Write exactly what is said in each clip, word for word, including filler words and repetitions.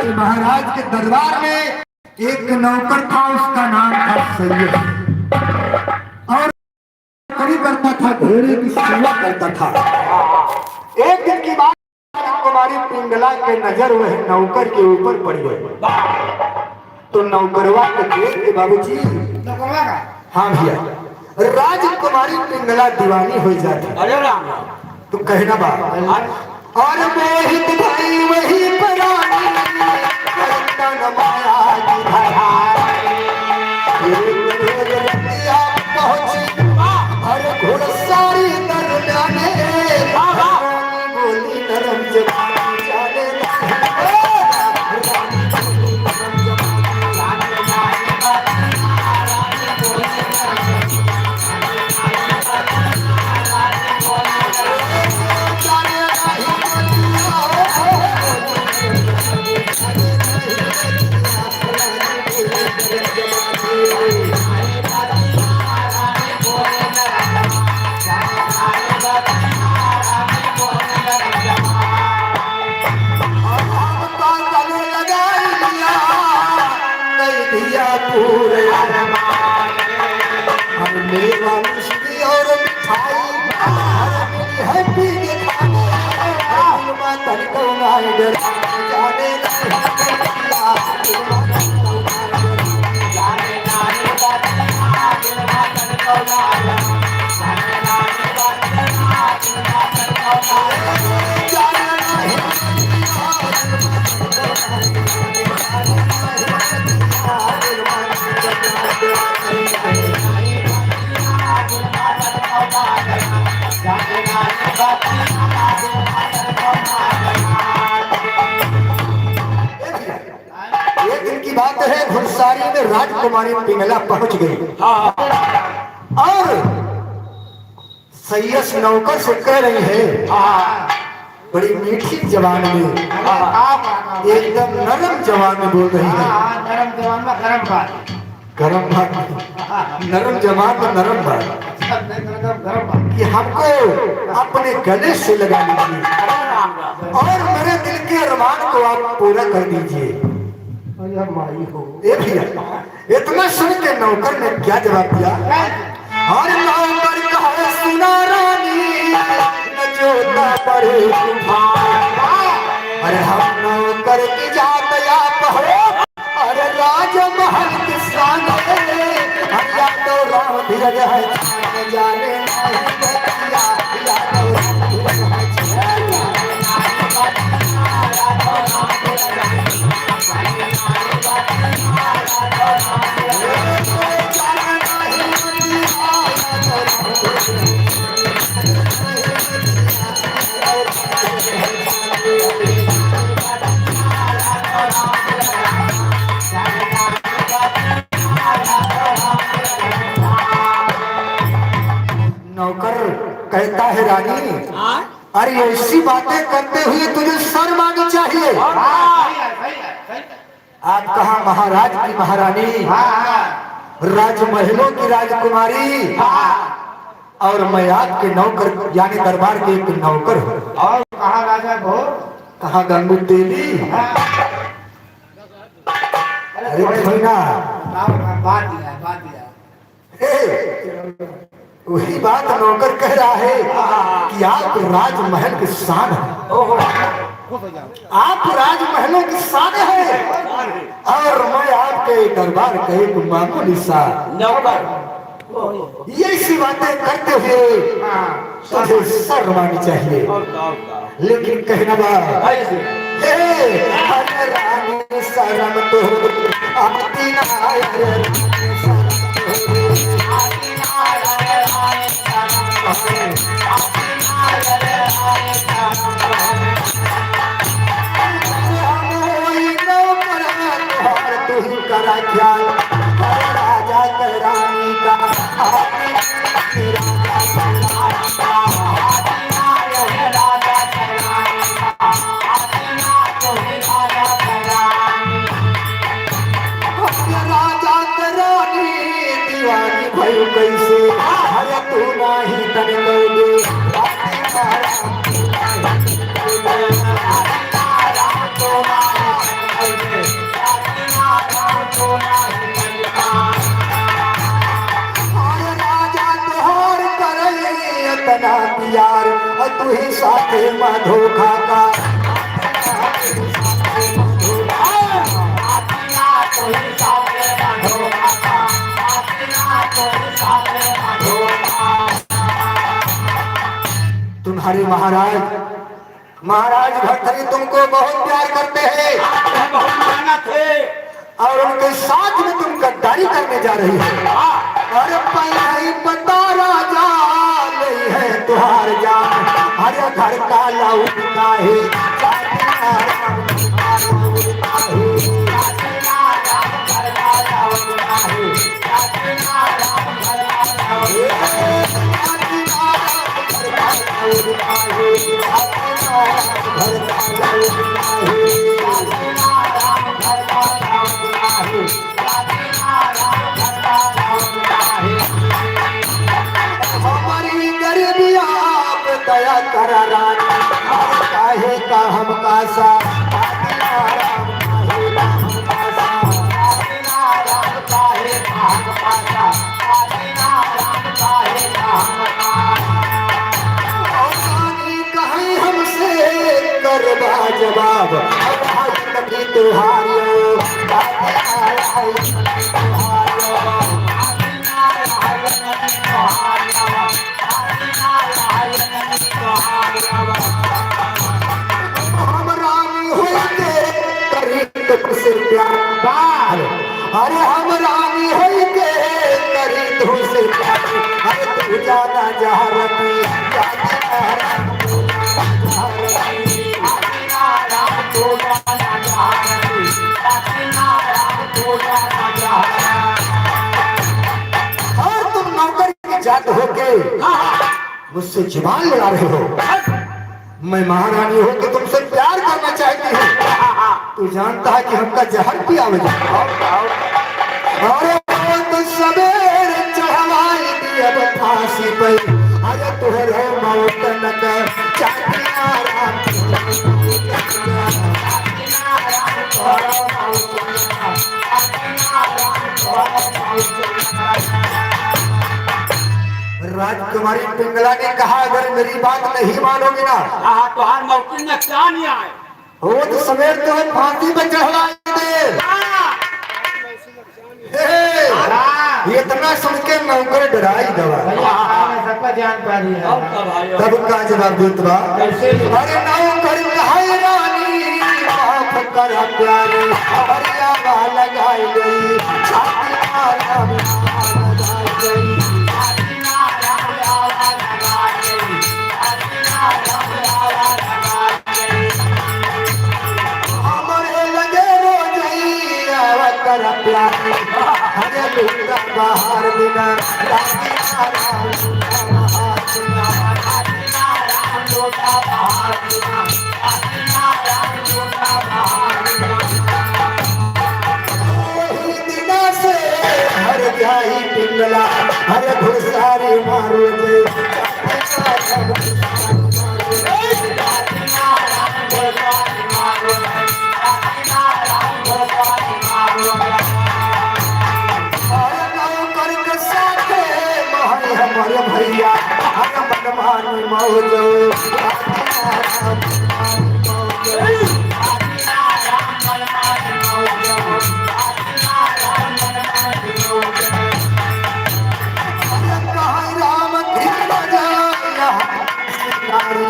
महाराज के दरबार में एक नौकर था, उसका नाम था सैयद। और नौकरी करता था, घोड़े की सेवा करता था। एक दिन की बात, राजकुमारी पिंगला के नजर वह नौकर के ऊपर पड़ गई। तो नौकरवा के देख के बाबूजी, नौकरवा का? हाँ भैया, राजकुमारी पिंगला दीवानी हो जाती। अरे राम राम। तो कहना बा, अरे। और मोहित भई वही परानी, तन माया की धारा। एक रोज रतिया पहुंची, अरे घुड़सारी दरमियाने, वाह, वाह। रानी बोली नरम जबान जाने नहीं। एक दिन की बात है, घुड़सारी में राजकुमारी पिंगला पहुंच गई। हाँ। और सैयद नौकर से कह रही है, हाँ। बड़ी मीठी जबान में, हाँ। एकदम नरम जबान में बोल रही है। हाँ, हाँ, नरम जबान में गरम बात। गरम बात नहीं, नरम जबान में नरम बात। अच्छा, नहीं, गरम, गरम बात। कि हमको अपने गले से लगा लीजिए और मेरे दिल के अरमान को आप पूरा कर दीजिए। अरे माई हो। ए भैया, इतना सुन के नौकर ने क्या जवाब दिया? और नौकर कहे, सुना रानी, न जोता पड़े तूफान। अरे हम नौकर की जात आप हो, अरे राजमहल की शान है, हम यादव राम धीरज है, जाने नहीं बतिया, यादव राम धीरज है। नौकर कहता है, रानी, हाँ? अरे, ऐसी बातें करते हुए तुझे शर्म आनी चाहिए। हाँ, सही है, सही है, सही है। आप कहाँ महाराज की महारानी, हाँ, हाँ। राजमहलों की राजकुमारी, हाँ। और मैं आपके नौकर, यानी दरबार के एक नौकर हूँ। और कहाँ राजा भोज? कहाँ गंगू तेली? हाँ। अरे, अरे, कोई ना। बात दिया, बात दिया। हे, वही बात नौकर कह रहा है कि आप राजमहल के शान हैं। ओहो। आप राजमहलों की शान हैं और मैं आपके दरबार का एक मामूली सा नौकर। ये ऐसी बातें करते हुए तुझे शर्म आनी चाहिए। लेकिन कहना बा, कैसे? हे, अरे रानी शर्म तो आती ना, अरे रानी शर्म तो आती ना, अरे रानी शर्म तो आती ना, अरे रानी शर्म तो हम होई नौकर तोहार, तू ही करा ख्याल, अरे राजा के रानी का आती ना, राजा के रानी का आती ना, अरे राजा के रानी का। राजा के रानी दीवानी भइल कैसे? अरे तू नाही तन कइले। तू ही साथे मा धोखा का। तुम्हारे महाराज, महाराज भर्तृहरि तुमको बहुत प्यार करते हैं। बहुत मेहनत है। और उनके साथ में तुम गद्दारी करने जा रही हो। अरे पहले ही पता राजा नहीं है तुहार जान। अरे घर का लौट का है। हमारी गरीबिया पे दया करा रानी, काहे का हमका सा कहीं हमसे करबा जवाब, अब आज तक तुहारियो। हम रानी होई के करी तुमसे प्यार। अरे हम रानी होई के करी तुमसे प्यार। अरे तू जाना जहाँ रती, जाना जहाँ रती। और तुम नौकर की जात होके मुझसे जुबान लड़ा रहे हो। मैं महारानी होके तुमसे प्यार करना चाहती हूँ। तू जानता है कि हमका जहर पियावे जा। अरे मौत सबेर चढ़वाई दी अब फांसी पे। अरे तोहरे मौत न कर चाहती आराम। राजकुमारी पिंगला ने कहा, "अगर मेरी बात नहीं मानोगे ना, हाँ, तोहार मौत में नुकसान ही आए। हो तो सवेर तो हम फांसी पे चढ़वा दे।" हाँ। हे, हाँ। इतना सुन के नौकर डराई गवा। भैया, हाँ, सबका जान पा रही है। और का भाई, और तब का जवाब देत बा? कैसे? अरे नौकर कहे रानी, माफ करा प्यारी, अरे आवा लगाई गई, छाती मारा, आवा लगाई गई। हमरे लगे रोजई आवत रह प्यारी, हरे लूटा बाहर बिना, राती आराम लूटा बाहर बिना। ओही दिना से हर जाई पिंगला, हर घुसारी मारो जे। हमारे भैया, हमारे मनमानी मौजो। अरे कहाँ राम धीरज यहाँ शिकारी,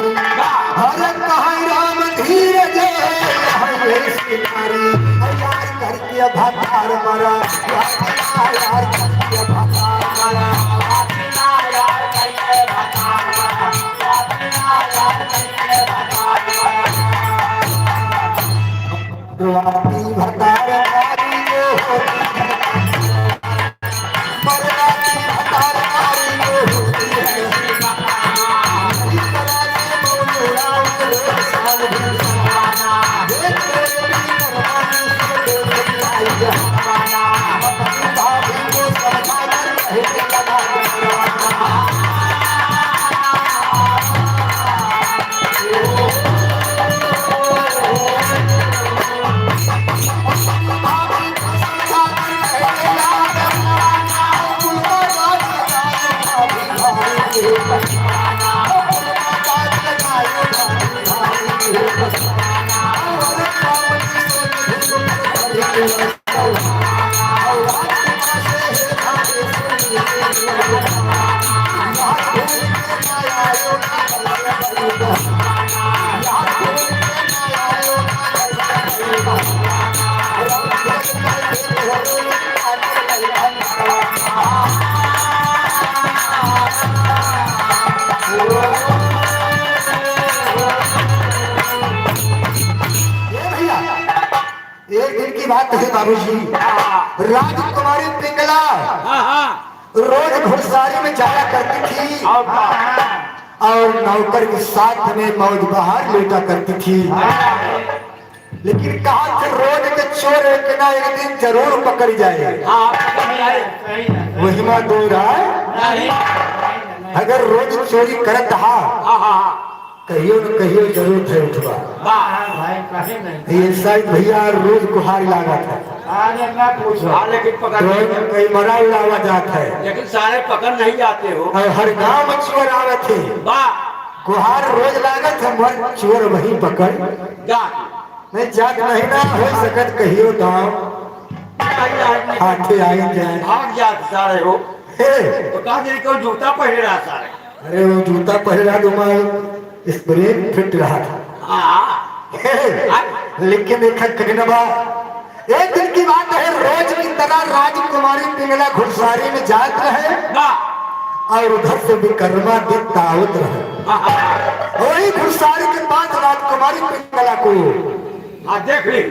अरे कहाँ राम धीरज यहाँ ये शिकारी। यार करके भतार मरा, यार करके भतार मरा। दुआती भतार मारी जो होती है, परवाती भतार मारी जो होती है। बात है बाबूजी। राजकुमारी पिंगला हाँ, हाँ। रोज घुड़सारी में जाया करती थी और का? और नौकर के साथ में मौज बहार लूटा करती थी। लेकिन कहा थे रोज के चोर एक ना एक दिन जरूर पकड़ जाए। हाँ, पकड़ जाए। वही मा दो राय। नहीं। अगर रोज चोरी करत हा, हाँ, हाँ, हाँ। कहियो न कहियो जरूर थे उठबा। वाह। हाँ भाई, काहे नहीं? ये साइड भैया रोज कुहार लागत है। अरे ना पूछो। हाँ, लेकिन पकड़ तो कई मरा उड़ावा जात है। लेकिन सारे पकड़ नहीं जाते हो। और हर गांव में चोर आवत है। वाह। कुहार रोज लागत है, मर चोर वही पकड़। जा। नहीं जात नहीं ना हो सकत कहियो गांव। नहीं, नहीं, नहीं। हाथे आई जाए। भाग जात सारे हो। हे। तो कहा दे को जूता पहने रहा सारे। अरे वो जूता पहन रहा तो मैं स्प्रिंग फिट रहा था। हाँ। लेकिन एक कठिन बा। एक दिन की बात है, रोज की तरह राजकुमारी पिंगला घुड़सारी में जात रहे। वाह। और उधर से विक्रमादित्य आवत रहे। हाँ, हाँ। वही घुड़सारी के पास राजकुमारी पिंगला को हाँ, देख ली।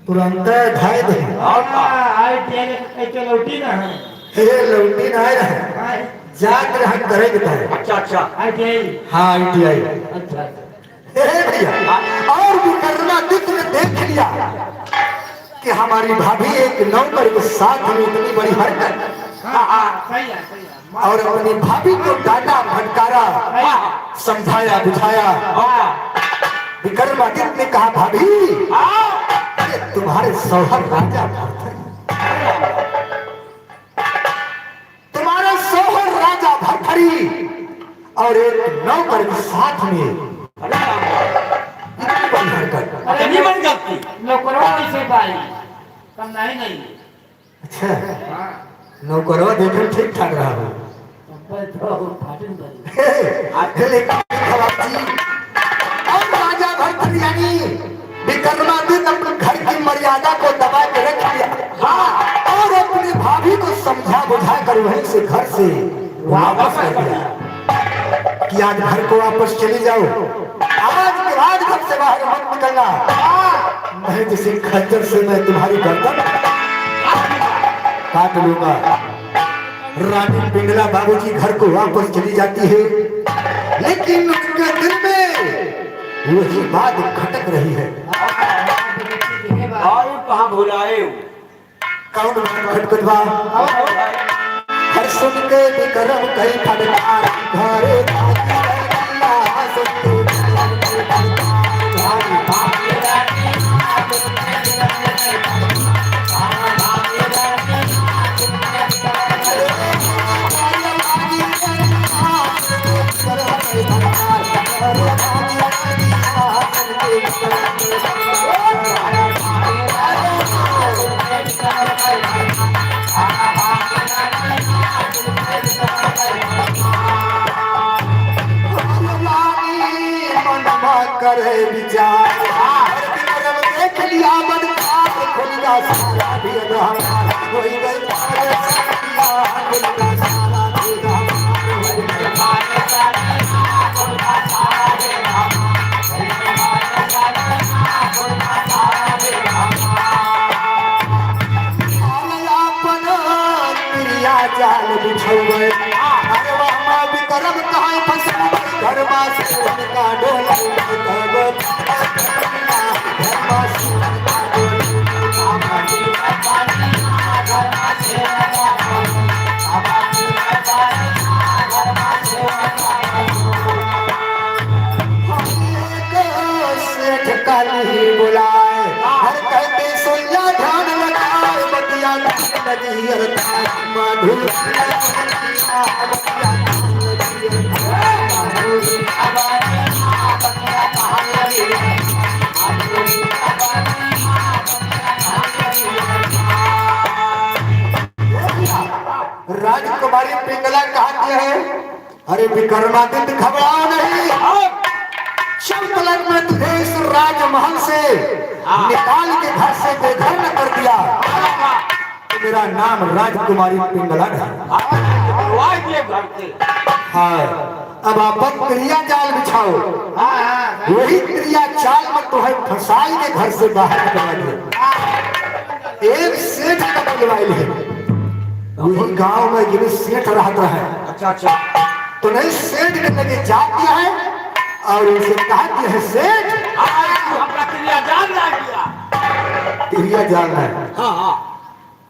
तुरंत ढाई दे। और का? हाँ, आई टी आई लेके लौटी ना है। हे, लौटी ना आए रहे। हाँ। जात रहे करे के तारे। अच्छा, अच्छा। आई टी आई। हाँ, आई टी आई। अच्छा, अच्छा। हे भैया, और विक्रमादित्य ने देख लिया कि हमारी भाभी एक नौकर के साथ में इतनी बड़ी हरकत। हाँ, हाँ, सही है, सही है। और अपनी भाभी को डांटा, फटकारा, समझाया, बुझाया। विक्रमादित्य ने कहा, "भाभी, अरे तुम्हारे शौहर राजा भरथरी, तुम्हारे शौहर राजा भरथरी और एक नौकर के साथ में इतनी बड़ी हरकत।" अरे नहीं बन सकती। नौकरवा कैसे पाई? कम नहीं, नहीं। अच्छा, हाँ। नौकरवा देखल ठीक ठाक रहा हो। अब्बे तो फाटिन बनी। हे, हे, लेकिन खराब जी, और राजा भरथरी यानी विक्रमादित्य अपने घर की मर्यादा को दबा के रख लिया। हाँ। और अपनी भाभी को समझा बुझा कर वहीं से घर से वापस कर दिया कि आज घर को वापस चली जाओ, आज के बाद घर से बाहर मत निकलना, नहीं तो इसी खंजर से मैं तुम्हारी गर्दन काट लूंगा। रानी पिंगला बाबूजी घर को वापस चली जाती है, लेकिन उनके दिल में वही बात खटक रही है। और कहाँ भुलाए हो? कौन बात खटकत बा? हर सुन के विक्रम कई फटकार, घरे भागी रे मैया, सुन के विक्रम कई फटकार, भागी भागी रे मैया, सुन के विक्रम कई फटकार, भागी भागी रे मैया, सुन के विक्रम कई फटकार, भागी भागी रे मैया, सुन के विक्रम कई फटकार, घरे भागी रे मैया, सुन के विक्रम कई फटकार। मनमा करे विचार, हर विक्रम देख लिया मन पाप खुल गया सारा भी अनहार, होई गई पार सारा खुल गया सारा भी अनहार, होई गई पार सारा खुल गया सारा भी अनहार। अरे आपन तिरिया जाल बिछौबै। अरे वहमा विक्रम कहाँ फंसल, घरमा से उनका डोल। सेठ काली बुलाए, हर कहते सोइया ध्यान लगाए, बतिया लगी हर तार मधुर। राजकुमारी पिंगला कहाँ के है? अरे विक्रमादित्य, घबराओ नहीं। चंपलक में तुझे इस राजमहल से हाँ। निकाल के घर से बेघर न कर दिया, तो मेरा नाम राजकुमारी पिंगला नहीं। हाँ, ये घर के। हाँ, अब आप तिरिया जाल बिछाओ। हाँ, हाँ, हाँ। वही तिरिया जाल में तुम्हें फंसाई के घर से बाहर निकाल दिया। हाँ। एक सेठ का बुलवाइल है। वही गांव में जिन्हें सेठ रहत रहे। अच्छा, अच्छा। तो नहीं, सेठ के लगे जाती है और उनसे कहती है, "सेठ।" हाँ, तू हमरा क्रिया जान रहा है क्या? क्रिया जान रहा है। हाँ, हाँ।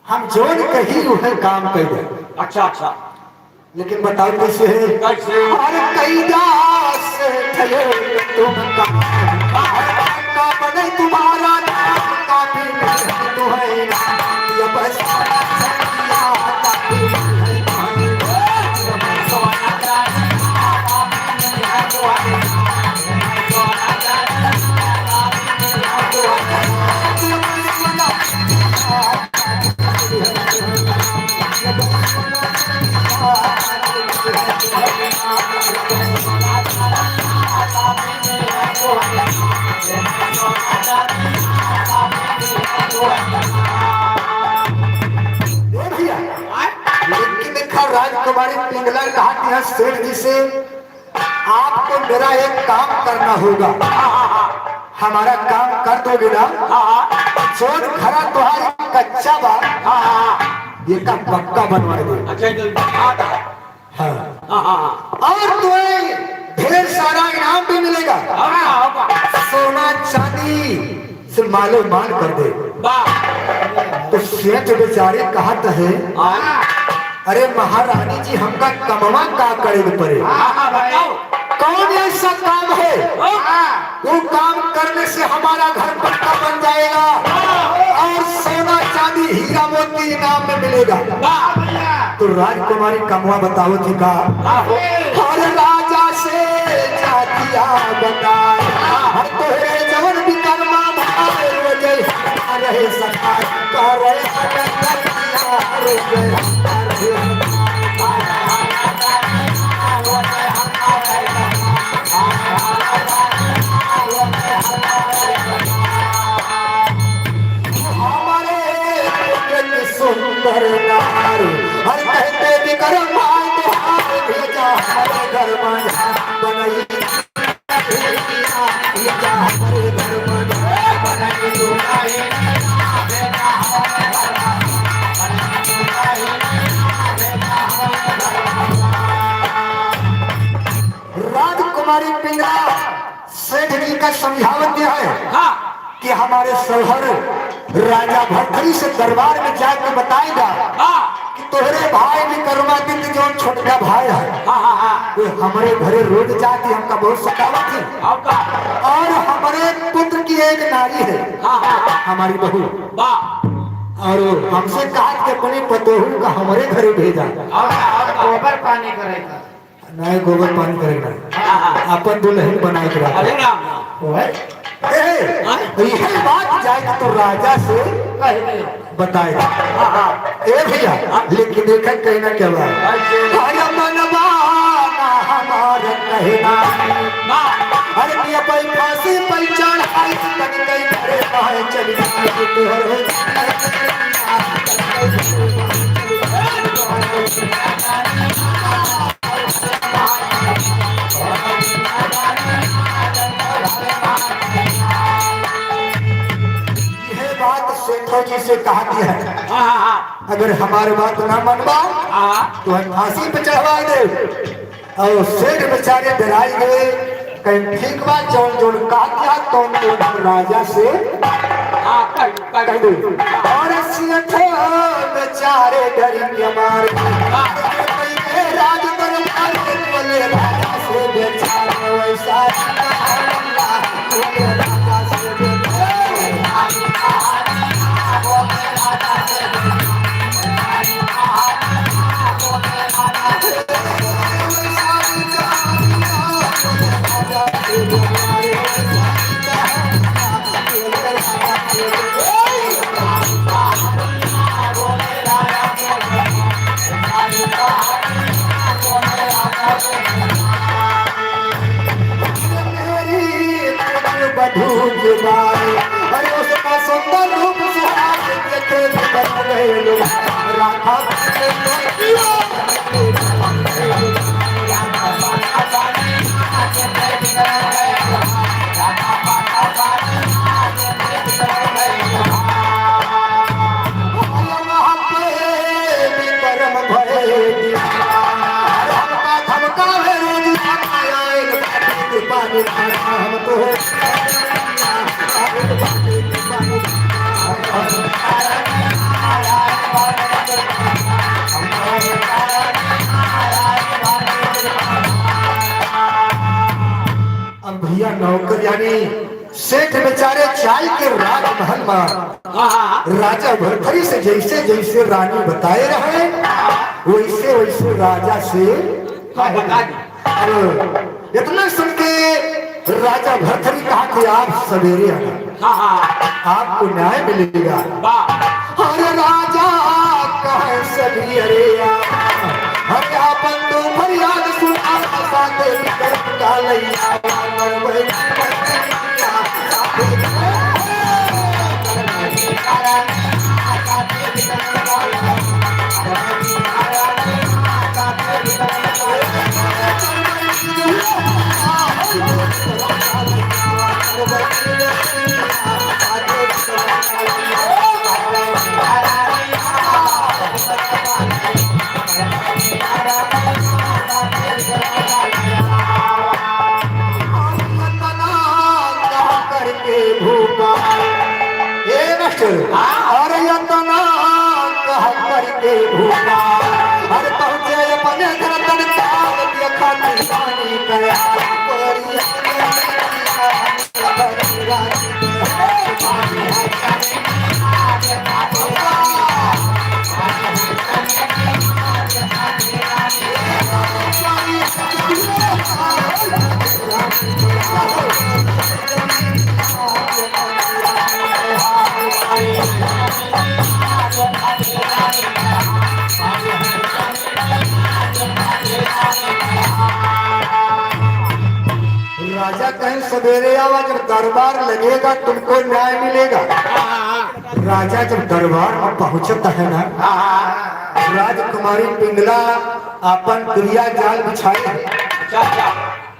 हम जौन कही वह काम कर दे। अच्छा, अच्छा। लेकिन बताओ कैसे है? कैसे? अरे कैदा से ठगे तुम का, अरे पक्का बने तुम्हारा नाम, काफी मेहनत है ना। ये बस ए भैया, लेकिन देखा, राजकुमारी पिंगला कहा कि हाँ, सेठ जी से आपको मेरा एक काम करना होगा। हमारा काम कर दोगे ना? हाँ, हाँ। जौन घरा तुम्हारी कच्चा बा, हाँ, हाँ। ये का पक्का बनवा दो। अच्छा, ये बात है। हाँ। हाँ, हाँ, हाँ। और तुम्हें ढेर सारा इनाम भी मिलेगा। हाँ, हाँ, हाँ। सोना चांदी से मालो माल कर दे। वाह। तो सेठ बेचारे कहत है, हाँ। अरे महारानी जी, हमका कमवा का करे के पड़े? हाँ, हाँ, बताओ। कौन ऐसा काम है? हाँ। वो काम करने से हमारा घर पक्का बन जाएगा और सोना चांदी हीरा मोती इनाम में मिलेगा। वाह भैया। तो राजकुमारी कमवा बताओ थी का? हाँ, हो। हर राजा से जातिया बताए, हर तोहरे जवन विकर्मा भाई हो गए, रहे सदा करे। हमारे एक सुंदर नार, हर कहते विक्रम भाई तुहार भेजा हमारे घर में बनाई। राजकुमारी पिंगला सेठ जी का समझावत है हाँ। कि हमारे शौहर राजा भरथरी से दरबार में जाके बताएगा हाँ। कि तोहरे भाई विक्रमादित्य जौन छोटका भाई है, हाँ, हाँ, हाँ। वो हमरे घरे रोज जाती, हमका बहुत सतावत है। और का? और हमरे पुत्र की एक नारी है, हाँ, हाँ, हाँ। हमारी बहू। वाह। और हमसे कहा कि अपने पतोहू का हमरे घरे भेजा। और का, और का? गोबर पानी करेगा। नहीं, गोबर पानी करेगा। हाँ, हाँ। अपन दुल्हन बनाए के रखा। अरे राम, राम। ओए। ए, हाँ? यही बात जाए तो राजा से कह दे। बताए। हाँ, हाँ। ए भैया, लेकिन देखा कहना क्या बा? कैसे? अरे मनवा ना हमार कहना। ना। अरे ये भाई फांसी पे चढ़ाई, तन कई घरे बाहर चली गई, तोहर हो जाए। यह बात सेठो जी से कहा कि है, हाँ, हाँ, हाँ। अगर हमार बात ना मनबा, हाँ। तो हम फांसी पे चढ़वा दे। और सेठ बेचारे डराई गए, कहीं ठीक बा, जौन जौन कहा कि है, तौन तौन हम राजा से हाँ, कह, कह। कह दे। और सेठ बेचारे डर के मारे, हाँ। राज दरबार में बोले, राजा से बेचारे वैसा मेरी बधू जुबान, अरे उसका सुंदर रूप सुहाग देखे बन गए लोग। राधा अब भैया नौकर यानी सेठ बेचारे चाल के राजमहल मा हाँ, हाँ। राजा भरथरी से जैसे जैसे रानी बताए रहे, वैसे वैसे राजा से हाँ, बता दी। अब इतना सुन के राजा भरथरी कहा कि आप सवेरे आना, हाँ, हाँ। आपको न्याय मिलेगा। वाह। अरे राजा कहे सवेरे आना, अरे आपन तो फरियाद सुना, साथे निकल का लैया, करके भूखा। ए मास्टर, अरे यतना कह करके भूखा। अरे पहुँचे अपने घर तन काल देखा निशानी कया। राजा कहें सवेरे आवा, जब दरबार लगेगा तुमको न्याय मिलेगा। राजा जब दरबार में पहुंचता है ना, राजकुमारी पिंगला अपन क्रिया जाल बिछाई है। अच्छा, अच्छा।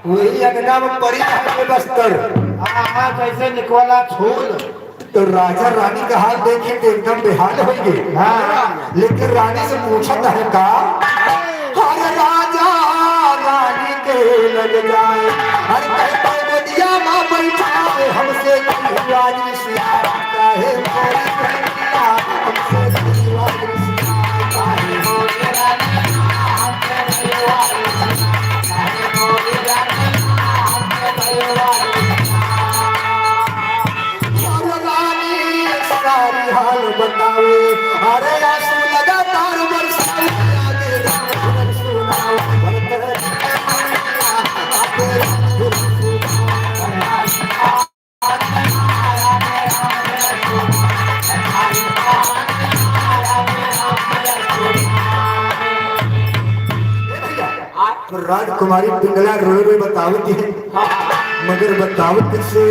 वही अंगना में पड़ी है ये बस्तर। हाँ, हाँ, जैसे निकोला फूल। तो राजा रानी का हाल देखे तो एकदम बेहाल हो गए। हाँ। लेकिन रानी से पूछत है का, हर राजा रानी के लग जाए, हर कहते गोदिया में बैठाए, हमसे की हुआ ऋषि, काहे मोरी बहनिया, हमसे की हुआ ऋषि, काहे मोरी बहनिया, हमसे की हुआ ऋषि, काहे मोरी बहनिया, हमसे की हुआ ऋषि। अरे रानी सारी हाल बतावे, अरे आंसू लगातार बरसावे, आगे राम भजन सुनावे, भरत जी के मैया, आगे राम भजन सुनावे। ए भैया, राजकुमारी पिंगला रोए रोए बतावत है, मगर बतावत से,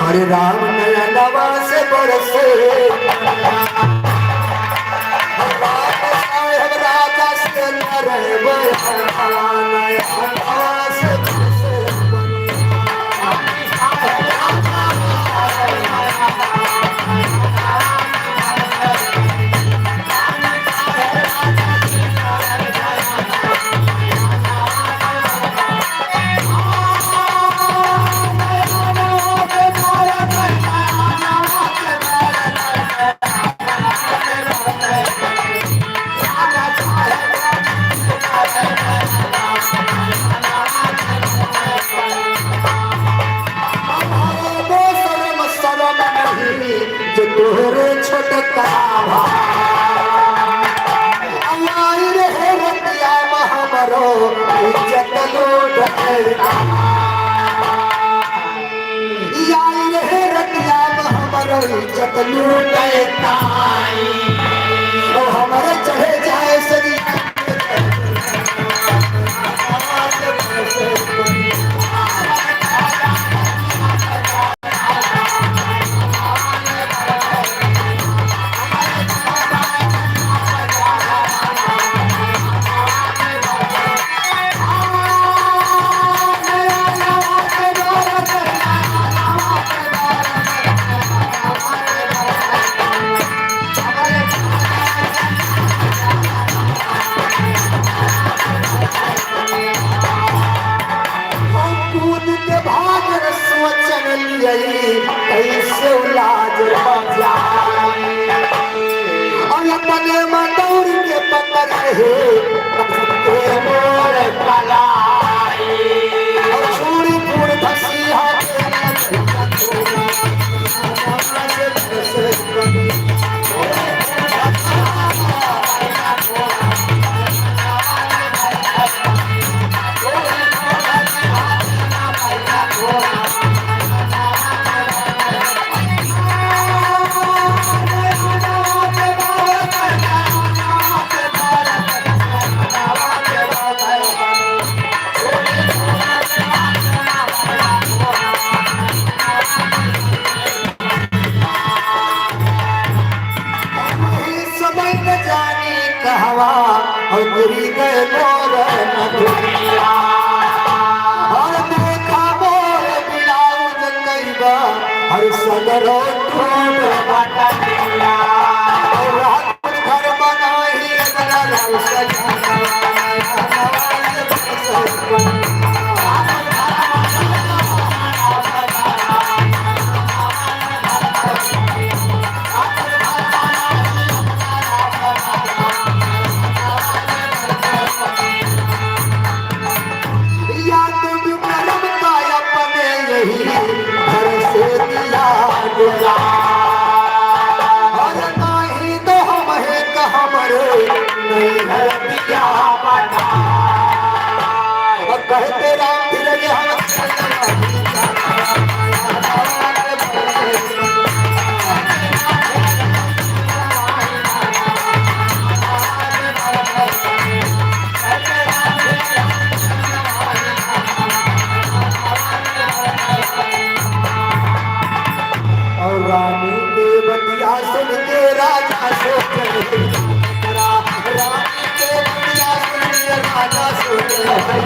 हरे राम नयनवा से बरसे। राम साहेब राजा से न रहे, नयनवा से बरसे। शरम, शरम नहीं जो तोहरे छोटका भाई। आई रे रतिया में हमरो इज्जत लूट गइल। आई रे रतिया में हमरो इज्जत लूट गइल। ओ हमरे चढ़े जाए सजी और अपने मंदौर के पकड़ रहे, के मोर कलाई। और छोड़ी फूल धसिया के समय न जानी कहवा, और गिरी गए मोर नथुनिया। और देखा मोर ब्लाउज कइबा, और सगरो ठोर बटनिया। और रात घर बनाई बना लाल सजना। या तो विक्रम का अपने यही घर से दिया डोला, और नाही तो हम है तो हमरे नैहर दिया बता। और कहते राम फिर हम और रानी के बतिया सुन के राजा सोच रहे, रा-, रानी के बतिया सुन के राजा सोच रहे।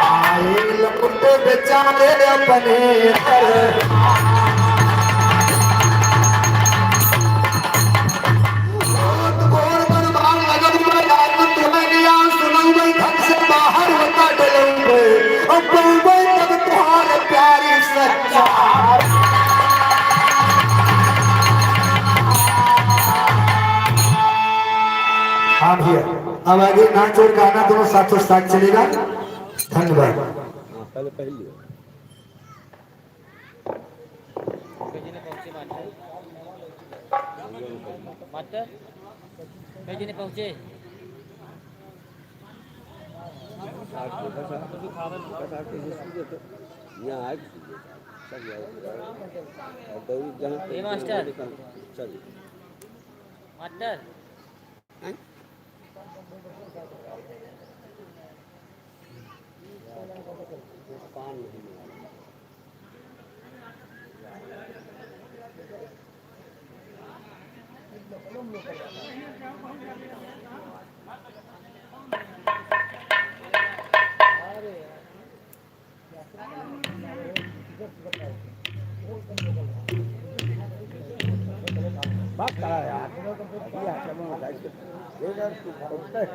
आए लकुट बेचारे अपने घर। बहुत घोर बर्बाद लगत बा, रात तुम्हें ज्ञान सुनौबै, घर से बाहर होता डलौबै, अब पौबै तब तुम्हार प्यारी सच्चा। हाँ भैया, अब आगे नाच और गाना दोनों साथों साथ चलेगा। धन्यवाद। हाँ, पहले पहली। मास्टर, कई जने पहुँचे? यहाँ आए, सब यहाँ। और दौड़ी जहाँ ए मास्टर। चलिए। मास्टर। हैं? बात करा यार। अभी आप जब हम उठाई से, ये यार, तू पहुंचता है।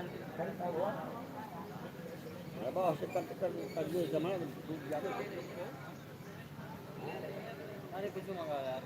अब ऐसे करते करते कर ये जमाना डूब जाता है। अरे, कुछ मंगा यार।